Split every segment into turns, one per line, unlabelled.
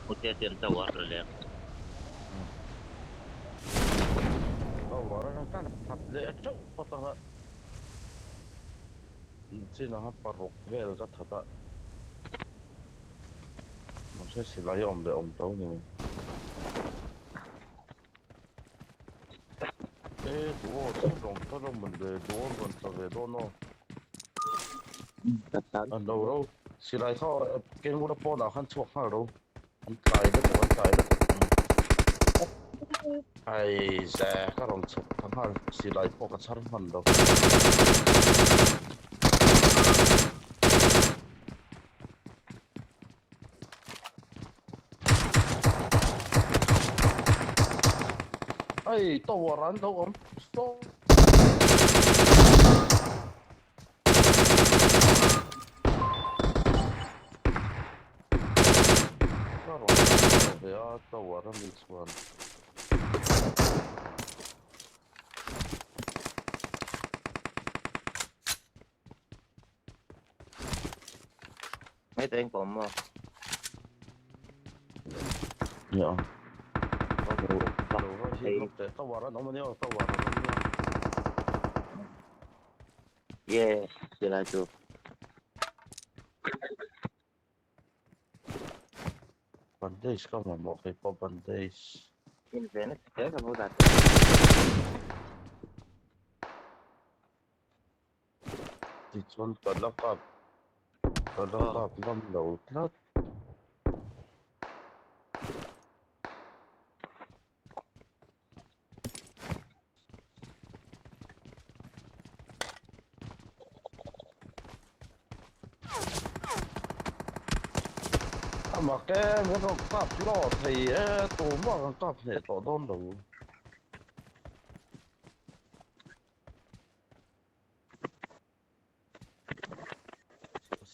Putea chuan tower a leng.
Tower atang khan that leh teuh phawt ang a. Chin anga paruk vel ka that a. Mahse silai a awm leh awm tho ni. E duh aw thil rawn kal a mawn le duh aw rawn tla ve dawn aw. An lo ro silai kha keng ula pawnah khan chhuak nghal ro an tlai lutuk an tlai lutuk ai ze ka rawn chhuk ta nghal silai pawh ka chhar hman lo. Hei tower an lo awm saw. Ka rawn tawh ve a tower a mi chuan.
Mấy tụi em còn mà.
Dạ.
Yeah, silai chu.
Bandage ka mamawh kei pawh bandage.
In ve na che ka lo dat.
Tichuan ka la kap ka la kap ngam lo tlat. A mak e, min rawn kap hlawh thei e, tumah kan kap hneh tawh dawn lo.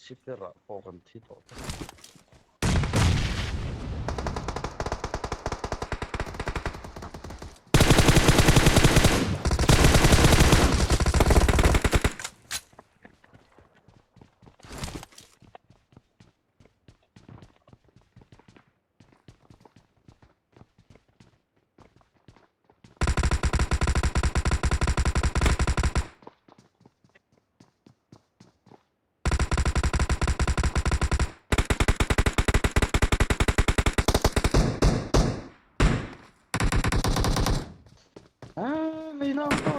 Siperah pawh kan thi tawh ta. Ah, lei na to.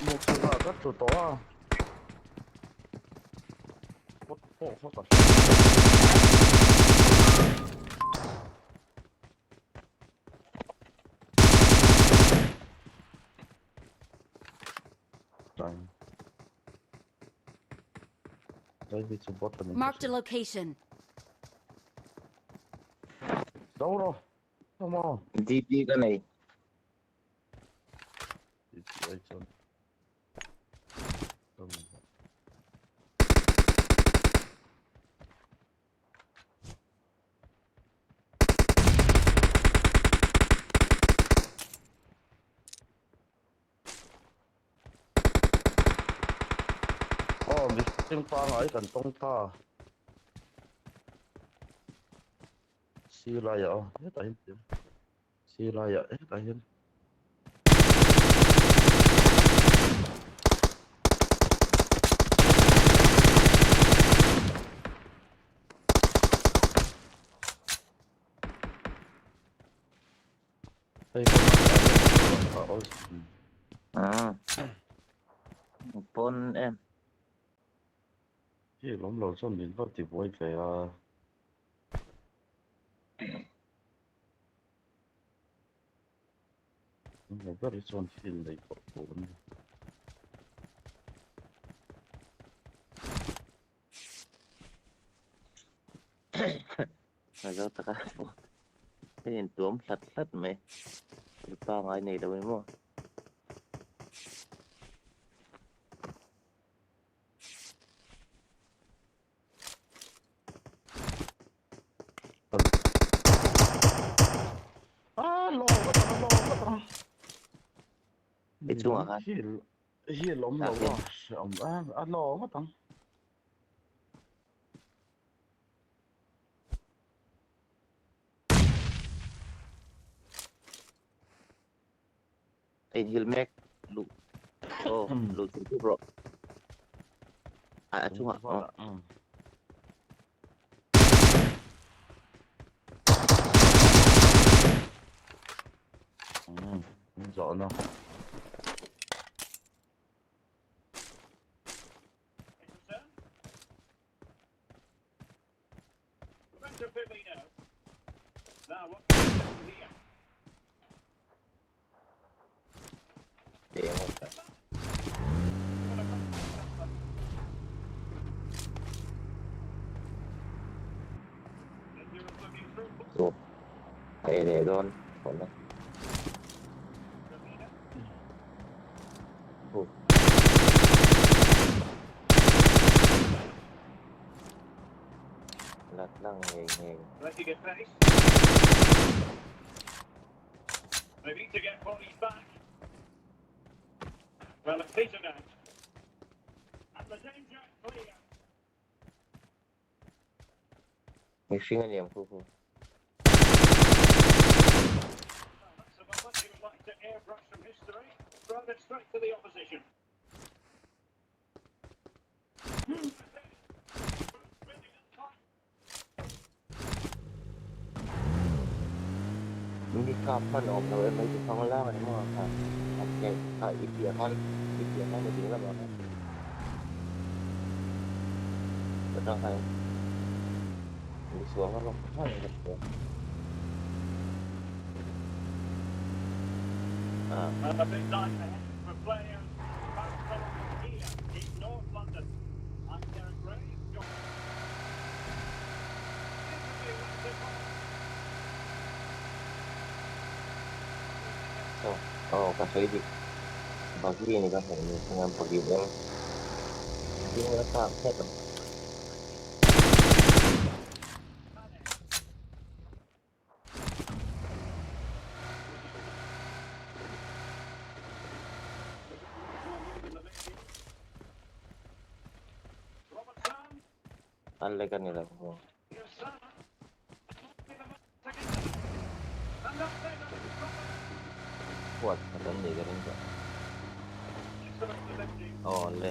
Một số là rất chủ tố à.
Marked a location.
Đâu rồi? Come on.
DP cái này.
Aw mihring pangai kan tawng ta. Silai ah hetah hian silai ah hetah hian. Hei
À. Pawn em.
Hi lawm lo chuan min va ti buai ve a. Lo ber hi chuan field nei tawh tur an ni.
A zo taka hei in tuam hlat hlat mai thil pangai nei lo emaw.
Ah, lawng ka tang, lawng ka tang.
I chungah khan.
Hi, hi lawm lo a, hre awm a, a lawng ka tang.
A inhil mek. Luh. Aw, luh chilh tuk rawh. A a chungah. Aw.
Zawhna.
Ka ei leh dawn tawh na. La tlang ngei ngei. Mihring a niam khu khu. Mi kap hman awm lo em mai ti thang lang ani maw kha kha i piah khan i piah khan i ding lamah khan atang khan misual kha hman ka hria ah. Aw aw ka sawi dik buggy ni ka hmuh ni chuan buggy eng ding la kak hret ang. An lek a ni lo maw? Huat khat an nih ka ring tawh. Aw le.